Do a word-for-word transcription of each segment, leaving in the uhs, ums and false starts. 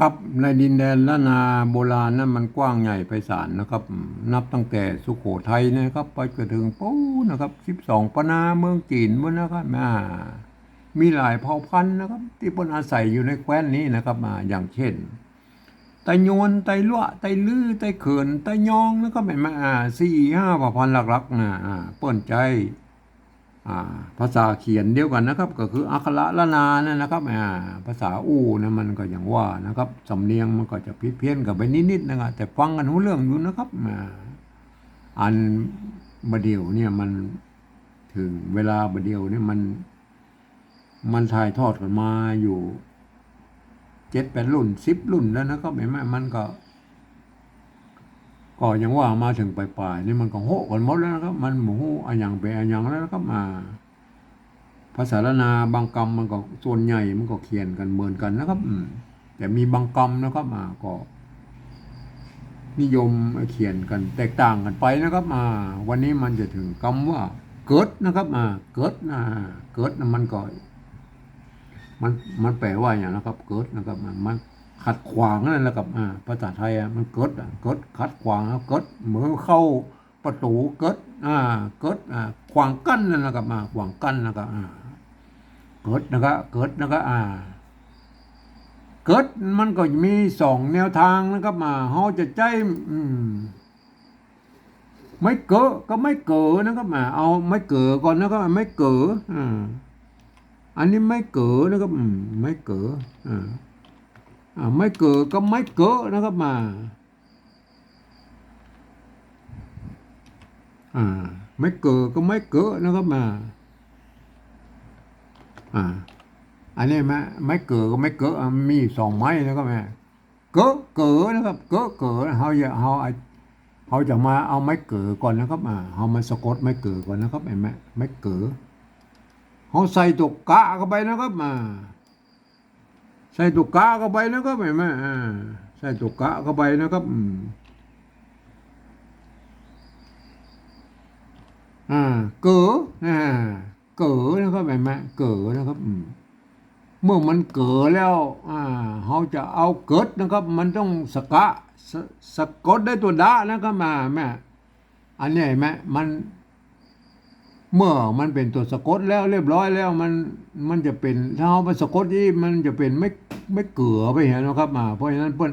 ครับ ในดินแดนล้านนาโบราณนั้นมันกว้างใหญ่ไพศาลนะครับ อืม นับตั้งแต่สุโขทัยนะครับ ไปจนถึงปู๊นนะครับ สิบสองปะนาเมืองจีนปู๊นนะครับ อ่า มีหลายเผ่าพันธุ์นะครับ ตี้เปิ้นอาศัยอยู่ในแคว้นนี้นะครับ อ่า อย่างเช่น ไตยวน ไตลัวะ ไตลื้อ ไตเขิน ไตยองนะครับ หันก่อ อ่า สี่ห้าเผ่าพันธุ์หลักๆ นะ อ่า เปิ้นใจ๊ อ่า ภาษาเขียนเดียวกั๋นนะครับ ก็คืออักขระล้านนานั่นนะครับ อ่า ภาษาอู้นะ มันก็อย่างว่านะครับ สำเนียงมันก็จะผิดเพี้ยนกั๋นไปนิดๆ นะครับ แต่ฟังกั๋นฮู้เรื่องอยู่นะครับ อ่า อันบ่าเดี่ยวเนี่ยมัน เถิงเวลาบ่าเดี่ยวเนี่ยมัน มันถ่ายทอดกั๋นมาอยู่ เจ็ดแปดรุ่น สิบรุ่นแล้วนะครับ หันก่อ มันก็ ก็อย่างว่ามาเถิงป๋ายๆ นี่มันก็โฮะกั๋นหมดแล้วนะครับ มันบ่ฮู้อะหยังเป๋นอะหยังแล้วนะครับ อ่า ภาษาล้านนาบางกำมันก็ส่วนใหญ่มันก็เขียนกั๋นเหมือนกั๋นนะครับ อืม แต่มีบางกำนะครับ อ่า ก็นิยมเขียนกั๋นแตกต่างกั๋นไปนะครับ อ่า วันนี้มันจะเถิงกำว่าเกิดนะครับ อ่า เกิดนะ เกิดนะ มันก็ มัน มันแป๋ว่าอะหยังนะครับ เกิดนะครับ มัน มันขัดขวางนั่นแหละครับ อ่า ภาษาไทยอะ มันเกิดอะ เกิดขัดขวางอะ เกิดเหมือนเข้าประตู๋ เกิด อ่า เกิด อ่า ขวางกั้นนั่นแหละครับ อ่า ขวางกั้นนะครับ อ่า เกิดนะครับ เกิดนะครับ อ่า เกิดมันก็มีสองแนวตางนะครับ อ่า เฮาจะใจ๊ อืม ไม้เก๋อกับไม้เก๋อนะครับ อ่า เอาไม้เก๋อก่อนนะครับ ไม้เก๋อ อ่า อันนี้ไม้เก๋อนะครับ อืม ไม้เก๋อ อ่า อ่า ไม้เก๋อกับไม้เก๋อนะครับ อ่า อ่า ไม้เก๋อกับไม้เก๋อนะครับ อ่า อ่า อันนี้ไม้ ไม้เก๋อกับไม้เก๋อ อ่า มีสองไม้นะครับ อ่า เก๋อ เก๋อนะครับ เก๋อ เก๋อ เฮาจะ เฮา เฮาจะมาเอาไม้เก๋อก่อนนะครับ อ่า เฮามาสะกดไม้เก๋อก่อนนะครับ หันก่อ ไม้เก๋อ เฮาใส่ตั๋วกะเข้าไปนะครับ อ่า ใส่ตั๋วกะเข้าไปนะครับ หันก่อ อ่า ใส่ตั๋วกะเข้าไปนะครับ อืม อ่า เก๋อ อ่า เก๋อนะครับ หันก่อ เก๋อนะครับ อืม เมื่อมันเก๋อแล้ว อ่า เฮาจะเอาเกิดนะครับ มันต้องสะกะ สะ สะกดด้วยตั๋วดะนะครับ อ่า หันก่อ อันนี้หันก่อ มัน เมื่อมันเป๋นตั๋วสะกดแล้วเรียบร้อยแล้ว มัน มันจะเป๋น ถ้าเฮาไปสะกดอี้ มันจะเป๋นไม้ ไม้เก๋อไปหันก่อนะครับ อ่า เพราะฉะนั้นเปิ้น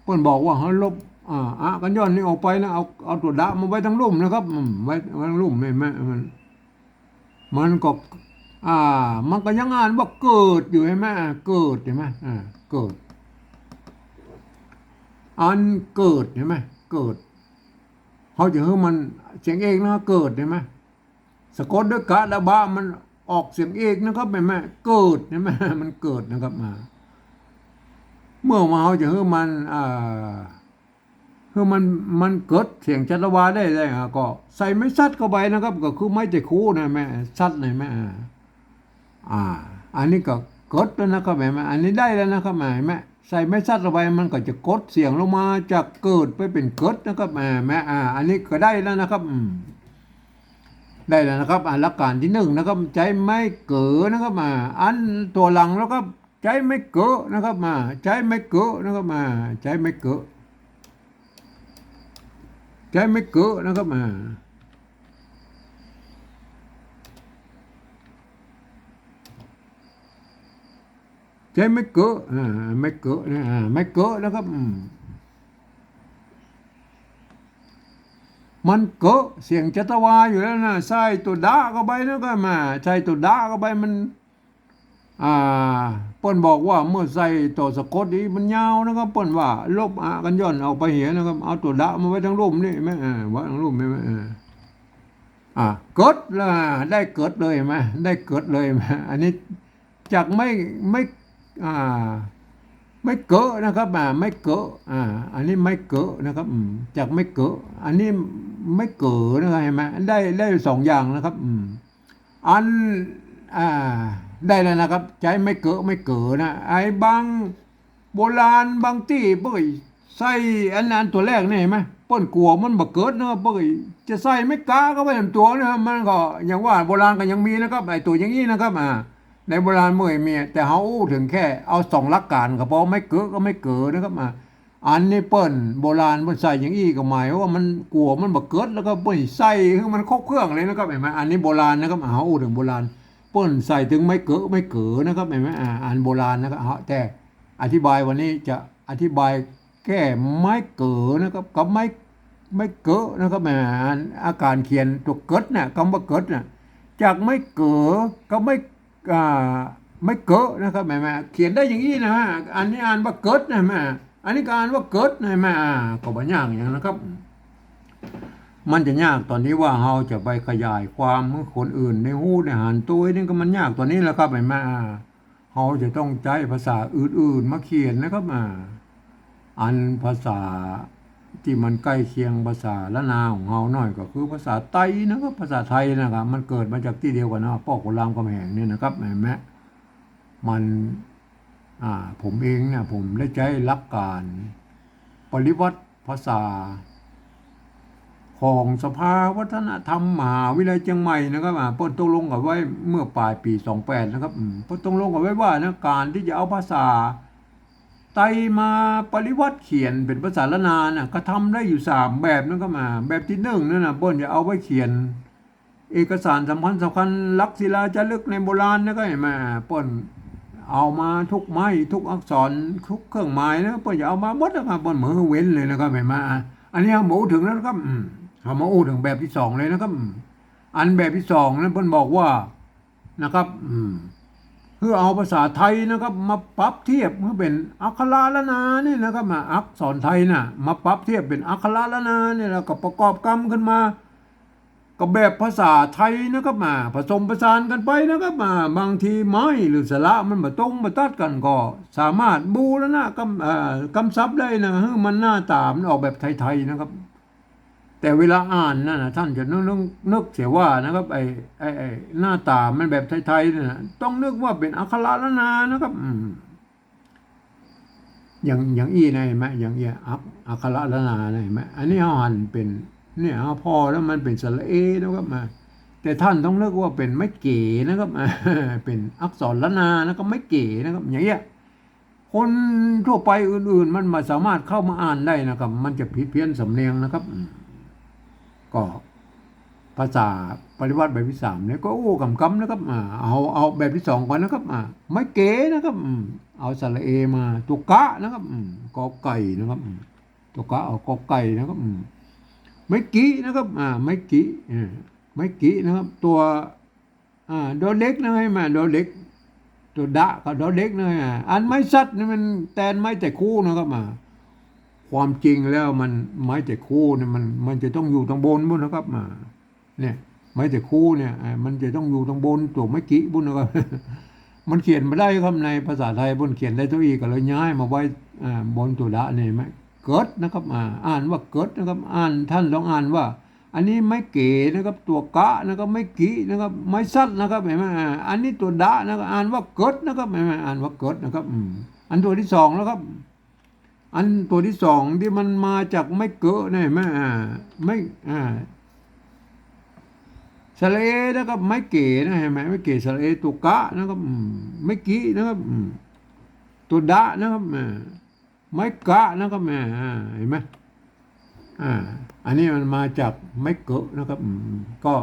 เปิ้นบอกว่าเฮาลบ อ่า อะกัญญอนนี่ออกไปนะ เอา เอาตั๋วดะมาไว้ตังลุ่มนะครับ อืม ไว้ ไว้ตังลุ่ม หันก่อ มัน มันก็ อ่า มันก็ยังอ่านว่าเกิดอยู่หันก่อ อ่า เกิดหันก่อ อ่า เกิด อันเกิดหันก่อ เกิด เฮาจะหื้อมันเสียงเอกนะ เกิดหันก่อ สะกดด้วยกะดะบะ มันออกเสียงเอกนะครับ หันก่อ เกิดหันก่อ มันเกิดนะครับ อ่า เมื่อมาเฮาจะหื้อมัน อ่า หื้อมัน มันเกิดเสียงชัตวาได้ ได้ อ่า ก็ใส่ไม้สัตว์เข้าไปนะครับ ก็คือไม้ไตรคูนะ ไม้สัตว์นี่ ไม้ อ่า อ่า อันนี้ก็เกิดแล้วนะครับ หันก่อ อันนี้ได้แล้วนะครับ หันก่อ ใส่ไม้สัตว์เข้าไป มันก็จะกดเสียงลงมาจากเกิดไปเป๋นเกิดนะครับ หันก่อ อ่า อันนี้ก็ได้แล้วนะครับ อืม ได้แล้วนะครับ อ่า หลักการตี้นึ่งนะครับ ใจ๊ไม้เก๋อนะครับ อ่า อันตั๋วหลังแล้วก็ ใจ๊ไม้เก๋อนะครับ อ่า ใจ๊ไม้เก๋อนะครับ อ่า ใจ๊ไม้เก๋อ ใจ๊ไม้เก๋อนะครับ อ่า ใจ๊ไม้เก๋อ อ่า ไม้เก๋อนะ อ่า ไม้เก๋อนะครับ อืม มันเก๋อเสียงชัตวาอยู่แล้วนะ ใส่ตั๋วดะเข้าไปนะครับ อ่า ใส่ตั๋วดะเข้าไป มัน อ่า เปิ้นบอกว่าเมื่อใส่ตั๋วสะกดอี้มันยาวนะครับ เปิ้นว่าลบอะกัญญอนออกไปเหียนะครับ เอาตั๋วดะมาไว้ตังลุ่มนี่หันก่อ อ่า ไว้ตังลุ่มนี่หันก่อ อ่า อ่า เกิดละ ได้เกิดเลยหันก่อ ได้เกิดเลยหันก่อ อันนี้จากไม้ ไม้ อ่า ไม้เก๋อนะครับ อ่า ไม้เก๋อ อ่า อันนี้ไม้เก๋อนะครับ อืม จากไม้เก๋อ อันนี้ไม้เก๋อนะครับ หันก่อ ได้ ได้สองอย่างนะครับ อืม อัน อ่า ได้แล้วนะครับ ใจ๊ไม้เก๋อ ไม้เก๋อนะ ไอ้บางโบราณบางตี้เปิ้นใส่อัน อันตั๋วแรกนี่หันก่อ เปิ้นกั๋วมันบ่เกิดนะครับ เปิ้นจะใส่ไม้กะเข้าไปตังตั๋วนะครับ มันก็อย่างว่าโบราณก็ยังมีนะครับ ไอ้ตั๋วอย่างอี้นะครับ อ่า ในโบราณบ่มี แต่เฮาอู้เถิงแค่เอาสองหลักการก็พอ ไม้เก๋อกับไม้เก๋อนะครับ อ่า อันนี้เปิ้นโบราณเปิ้นใส่อย่างอี้ก็หมายว่ามันกั๋วมันบ่เกิด แล้วก็เปิ้นใส่หื้อมันครบเครื่องเลยนะครับ หันก่อ อันนี้โบราณนะครับ อ่า เฮาอู้เถิงโบราณ เปิ้นใส่เถิงไม้เก๋อไม้เก๋อนะครับ หันก่อ อ่า อันโบราณนะครับ อ่า แต่อธิบายวันนี้จะอธิบายแค่ไม้เก๋อนะครับ กับไม้ ไม้เก๋อนะครับ อ่า อันอาการเขียนตั๋วเกิดน่ะ กำว่าเกิดน่ะ จากไม้เก๋อกับไม้ อ่า ไม้เก๋อนะครับ หันก่อ เขียนได้อย่างอี้นะฮะ อันนี้อ่านว่าเกิดนะ หันก่อ อันนี้ก็อ่านว่าเกิดนะ หันก่อ อ่า ก็บ่ยากหยังนะครับ มันจะยากต๋อนที่ว่าเฮาจะไปขยายความหื้อคนอื่นได้ฮู้ได้หัน ตั๋วนี้ก็มันยากต๋อนนี้แหละครับ หันก่อ อ่า เฮาจะต้องใจ๊ภาษาอื่นๆ มาเขียนนะครับ อ่า อันภาษาตี้มันใก้เคียงภาษาล้านนาของเฮาหน่อยก็คือภาษาไตนะครับ ภาษาไตนะครับ มันเกิดมาจากตี้เดียวกั๋นนะ ป้อขุนรามคำแหงเนี่ยนะครับ หันก่อ มัน อ่า ผมเองเนี่ย ผมได้ใจ๊หลักการปริวัติภาษา ของสภาวัฒนธรรมมหาวิทยาลัยเจียงใหม่นะครับ อ่า เปิ้นตกลงกั๋นไว้เมื่อป๋ายปี๋สองแปดนะครับ อืม เปิ้นตกลงกั๋นไว้ว่านะ ก๋านตี้จะเอาภาษาไตมาปริวัติเขียนเป๋นภาษาล้านนาน่ะ ก็ทำได้อยู่สามแบบนะครับ อ่า แบบตี้นึ่งนั่นน่ะ เปิ้นจะเอาไว้เขียนเอกสารสำคัญสำคัญ หลักศิลาจารึกในโบราณนะครับ หันก่อ อ่า เปิ้นเอามาทุกไม้ทุกอักษรทุกเครื่องหมายนะ เปิ้นจะเอามาหมดนะครับ เปิ้นบ่หื้อเว้นเลยนะครับ หันก่อ อ่า อันนี้เฮามาอู้เถิงแล้วนะครับ อืม เฮามาอู้เถิงแบบตี้สองเลยนะครับ อืม อันแบบตี้สองนั้นเปิ้นบอกว่านะครับ อืม คือเอาภาษาไตนะครับ มาปรับเทียบหื้อเป๋นอักขระล้านนานี่นะครับ มาอักษรไตน่ะ มาปรับเทียบเป๋นอักขระล้านนานี่ แล้วก็ประกอบกำขึ้นมา ก็แบบภาษาไตนะครับ มาผสมผสานกั๋นไปนะครับ มาบางทีไม้หรือสระมันบ่ตรงบ่ตัดกั๋น ก็สามารถบูรณะกำ เอ่อ กำศัพท์ได้นะ หื้อมันหน้าต๋ามันออกแบบไตๆ นะครับ แต่เวลาอ่านนั่นน่ะ ท่านจะนึก นึก นึกเสียว่านะครับ ไอ้ ไอ้ ไอ้หน้าต๋ามันแบบไตๆ นั่นน่ะ ต้องนึกว่าเป๋นอักขระล้านนานะครับ อืม อย่าง อย่างอี้นะ หันก่อ อย่างอี้ อัก อักขระล้านนานะ หันก่อ อันนี้เฮาหันเป๋น เนี่ย เฮาผ่อแล้วมันเป๋นสระเอนะครับ มา แต่ท่านต้องนึกว่าเป๋นไม้เก๋นะครับ เป๋นอักษรล้านนานะครับ ไม้เก๋นะครับ อย่างเงี้ย คนทั่วไปอื่นๆ มันบ่สามารถเข้ามาอ่านได้นะครับ มันจะผิดเพี้ยนสำเนียงนะครับ อืม ก็ภาษาปริวัติแบบตี้สามเนี่ยก็อู้กำๆ นะครับ อ่า เอา เอาแบบตี้สองก่อนนะครับ อ่า ไม้เก๋นะครับ อืม เอาสระเอมา ตั๋วกะนะครับ อืม กอไก่นะครับ อืม ตั๋วกะ เอากอไก่นะครับ อืม ไม้กินะครับ อ่า ไม้กิ อ่า ไม้กินะครับ ตั๋ว อ่า ดอเด็กนะ หันก่อ ดอเด็ก ตั๋วดะกับดอเด็กนะ อ่า อันไม้สัตว์นี่มันแตนไม้ไตรคูนะครับ อ่า ความจริงแล้วมันไม้ไตรคูเนี่ยมัน มันจะต้องอยู่ตังบนปุ้นนะครับ อ่า เนี่ย ไม้ไตรคูเนี่ย อ่า มันจะต้องอยู่ตังบนตั๋วไม้กิปุ้นนะครับ มันเขียนบ่ได้ครับ ในภาษาไตยปุ้นเขียนได้เต้าอี้ ก็เลยย้ายมาไว้ อ่า บนตั๋วดะเนี่ย ไม้เกิดนะครับ อ่า อ่านว่าเกิดนะครับ อ่าน ท่านลองอ่านว่า อันนี้ไม้เก๋นะครับ ตั๋วกะนะครับ ไม้กินะครับ ไม้สัตว์นะครับ หันก่อ อ่า อันนี้ตั๋วดะนะครับ อ่านว่าเกิดนะครับ หันก่อ อ่านว่าเกิดนะครับ อืม อันตั๋วตี้สองแล้วครับ อันตั๋วตี้สองตี้มันมาจากไม้เก๋อเนี่ย หันก่อ อ่า ไม้ อ่า สระเอนะครับ ไม้เก๋นะ หันก่อ ไม้เก๋สระเอ ตั๋วกะนะครับ อืม ไม้กินะครับ อืม ตั๋วดะนะครับ อ่า ไม้กะนะครับ อ่า หันก่อ อ่า อันนี้มันมาจากไม้เก๋อนะครับ อืม ก็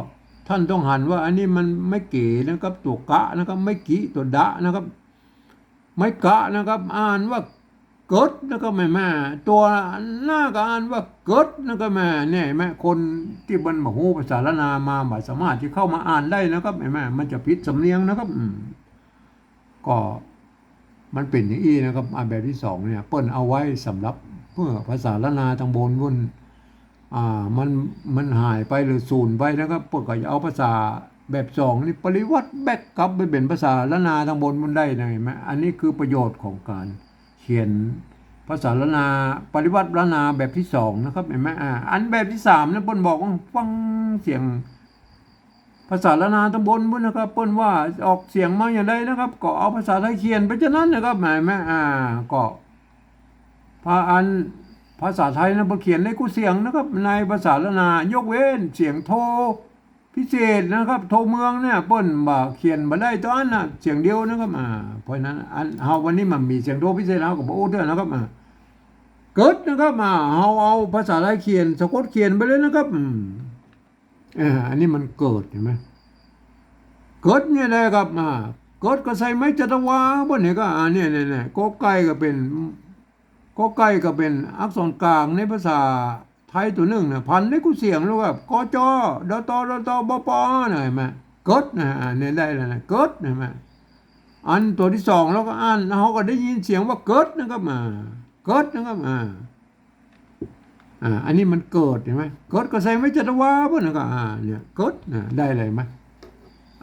ท่านต้องหันว่าอันนี้มันไม้เก๋นะครับ ตั๋วกะนะครับ ไม้กิ ตั๋วดะนะครับ ไม้กะนะครับ อ่านว่าเกิดนะครับ หันก่อ ตั๋วหน้าก็อ่านว่าเกิดนะครับ หันก่อ เนี่ย หันก่อ คนตี้มันบ่ฮู้ภาษาล้านนามา บ่สามารถตี้เข้ามาอ่านได้นะครับ หันก่อ มันจะผิดสำเนียงนะครับ อืม ก็มันเป๋นอย่างอี้นะครับ อ่า แบบตี้สองเนี่ย เปิ้นเอาไว้สำหรับเปื้อภาษาล้านนาตังบนปุ้น อ่า มัน มันหายไปหรือสูญไปนะครับ เปิ้นก็จะเอาภาษาแบบสองนี่ปริวัติแบกกลับไปเป๋นภาษาล้านนาตังบนปุ้นได้นะ หันก่อ อันนี้คือประโยชน์ของก๋านเขียนภาษาล้านนา ปริวัติล้านนาแบบตี้สองนะครับ หันก่อ อ่า อันแบบตี้สามนั้นเปิ้นบอกว่าฟังเสียง ภาษาล้านนาตังบนปุ้นนะครับ เปิ้นว่าออกเสียงมาอย่างใดนะครับ ก็เอาภาษาไตยเขียนไปจานั้นนะครับ หันก่อ อ่า ก็ พาอันภาษาไตยนะ เปิ้นเขียนได้กู้เสียงนะครับ ในภาษาล้านนา ยกเว้นเสียงโท พิเศษนะครับ โทเมืองเนี่ย เปิ้นบ่าเขียนบ่ได้ตอนนั้นน่ะ เสียงเดียวนะครับ อ่า เพราะฉะนั้น อัน เฮาวันนี้มันมีเสียงโทพิเศษ เฮาก็บ่อู้เตื้อนะครับ อ่า เกิดนะครับ อ่า เฮาเอาภาษาไทยเขียน สะกดเขียนไปเลยนะครับ อืม อ่า อันนี้มันเกิด หันก่อ เกิดเนี่ยแหละครับ อ่า เกิดก็ใส่ไม้จัตวา บ่เนี่ยก็ อ่า เนี่ย เนี่ย เนี่ย กอไก่ก็เป๋น กอไก่ก็เป๋นอักษรกลางในภาษาไทยตั๋วนึ่งนะ พันในกู้เสียงลูกครับ ก จ ด ต ด ต บ ป นะ หันก่อ เกิดนะ อ่า เนี่ยได้แล้วนะ เกิดนะ หันก่อ อันตั๋วตี้สอง เฮาก็อ่าน เฮาก็ได้ยินเสียงว่าเกิดนะครับ อ่า เกิดนะครับ อ่า อ่า อันนี้มันเกิด หันก่อ เกิดก็ใส่ไม้จัตวา บ่เนี่ยก็ อ่า เนี่ย เกิดนะ ได้เลยไหม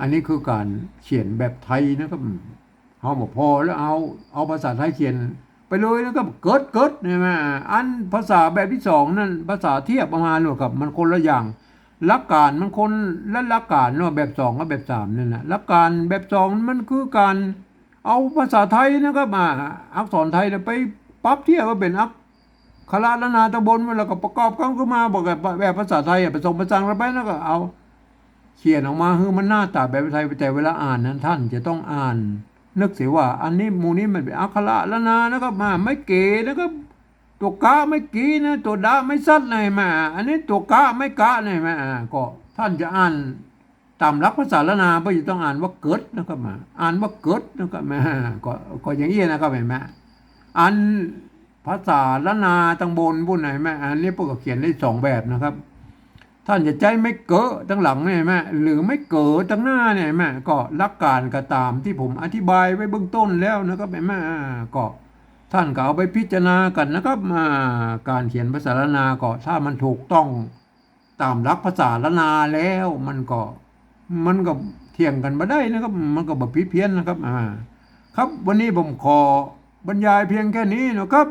อันนี้คือก๋านเขียนแบบไทยนะครับ อืม เฮาบ่ผ่อแล้ว เอา เอาภาษาไทยเขียนไปเลยนะครับ เกิด เกิด หันก่อ อันภาษาแบบตี้สองนั้น ภาษาเทียบเอามาลูกครับ มันคนละอย่าง หลักก๋านมันคน ละหลักก๋านเนาะ แบบสองกับแบบสามนั่นน่ะ หลักก๋านแบบสองมันคือก๋านเอาภาษาไทยนะครับ อ่า อักษรไทยเนี่ยไปปรับเทียบว่าเป๋นอักขระล้านนาตังบน แล้วก็ประกอบกันขึ้นมา บอกแบบ แบบภาษาไทยอะ ผสมผสานกันไป แล้วก็เอา เขียนออกมาหื้อมันหน้าต๋าแบบไทย แต่เวลาอ่านนั้น ท่านจะต้องอ่าน นึกเสียว่า อันนี้ หมู่นี้มันเป๋นอักขระล้านนานะครับ มา ไม้เก๋นะครับ ตั๋วกะไม้กีนะ ตั๋วดะไม้สัตว์นะ หันก่อ อันนี้ตั๋วกะไม้กะนะ หันก่อ อ่า ก็ท่านจะอ่านต๋ามหลักภาษาล้านนา เปิ้นจะต้องอ่านว่าเกิดนะครับ มา อ่านว่าเกิดนะครับ มา ก็ ก็อย่างอี้นะครับ หันก่อ อัน ภาษาล้านนาตังบนปู้น หันก่อ อันนี้เปิ้นก็เขียนได้สองแบบนะครับ ท่านจะใจ๊ไม้เก๋อตังหลังเนี่ย หันก่อ หรือไม้เก๋อตังหน้าเนี่ย หันก่อ ก็หลักก๋านก็ต๋ามตี้ผมอธิบายไว้เบื้องต้นแล้วนะครับ หันก่อ อ่า ก็ท่านก็เอาไปพิจารณากั๋นนะครับ อ่า ก๋านเขียนภาษาล้านนาก็ ถ้ามันถูกต้องต๋ามหลักภาษาล้านนาแล้ว มันก็ มันก็เถียงกั๋นบ่ได้นะครับ มันก็บ่ผิดเพี้ยนนะครับ อ่า ครับ วันนี้ผมขอบรรยายเพียงแค่นี้นะครับ